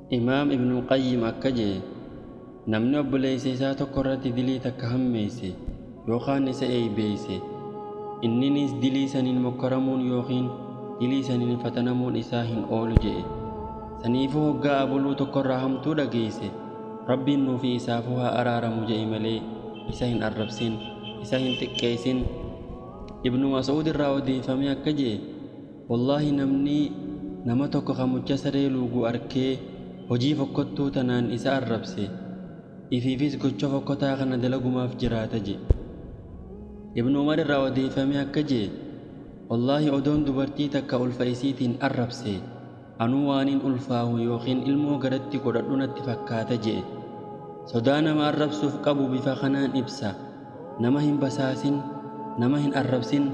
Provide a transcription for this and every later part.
Imaam Ibnul Qayyim akka je'e, Namni obboleeysa isaa tokko irratti dilii takka hammeeyse yookaan isa eeybeeyse, inniniis dilii saniin mokkoramuun yookiin dilii saniin fatanamuun isaa hin oolu je'e. Saniifuu hoggaa aboluu tokkorraa hamtuu dhageeyse, Rabbiin nuufii isaafuu haa araaramu je'i malee isa hin arrabsin, isa hin xiqqeeysin. Ibnu Mas'uud irraa odeeyfamee akka je'e, Wallaahi namni nama tokko ka mucha saree luugu arkee hojii fokkottuu tanaan isa arrabse, ifiifis gocha fokkotaa kana dalagumaaf jiraata je'e. Ibnu Umar irraa odeeyfamee akka je'e, Wallaahi odoon dubartii takka ulfa isiitiin arrabsee, Anuu waanin ulfaahu yookiin ilmoo garatti godhadhu natti fakkaata je'e. Sodaa nama arrabsuuf qabu bifa kanaan ibsa. Nama hin basaasin, nama hin arrabsin,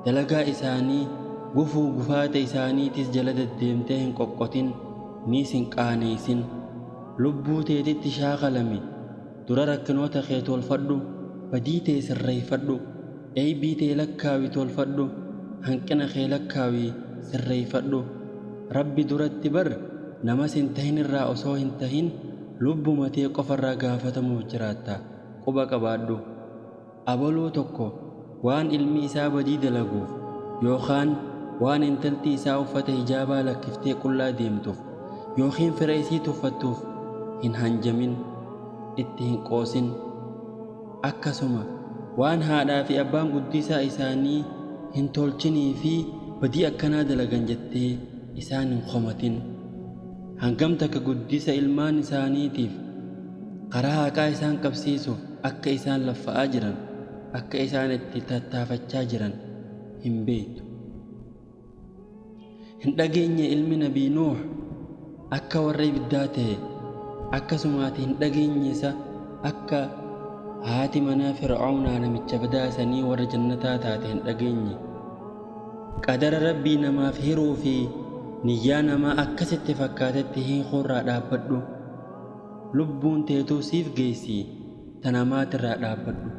dalagaa isaanii, gufuu gufaata isaaniitis jala deddeemtee hin qoqqotin, niis hin qaaneeysin. Lubbuu teetitti shaakalami. Dura rakkinoota kee tolfadhu, badii tee sirreeyfadhu. Eybii tee lakkaawi tolfadhu, hanqina kee lakkaawi sirreeyfadhu. Rabbi duratti bar nama sin tahinirraa osoo hin tahin lubbuma tee qofarraa gaafatamuuf jiraatta quba qabaadhu. Abaluu tokko waan ilmi isaa badii dalaguuf yookaan waan intalti isaa uffata hijaabaa lakkiftee qullaa deemtuuf yookiin fira isii tuffattuuf hin hanjamin, itti hin qoosin. Akkasuma waan haadhaa fi abbaan guddisaa isaanii hin tolchinii fi badii akkanaa dalagan jettee isaan hin komatin. Hangam takka guddisa ilmaan isaaniitiif karaa haqaa isaan qabsiisuuf akka isaan laffa'aa jiran, akka isaan itti tattaafachaa jiran hin beektu. Hin dhageenye ilmi nabii Nuuh akka warra ibiddaa ta'e, akkasuma ati hin dhageenye isa akka haati manaa Fir'aawnaa namicha badaa sanii warra jannataa taate hin dhageenye. Qadara Rabbii namaaf hiruu fi niyyaa namaa akka sitti fakkaatetti hiikuurraa dhaabbadhu. Lubbuun teetuu siif geessii ta namaatirraa dhaabbadhu.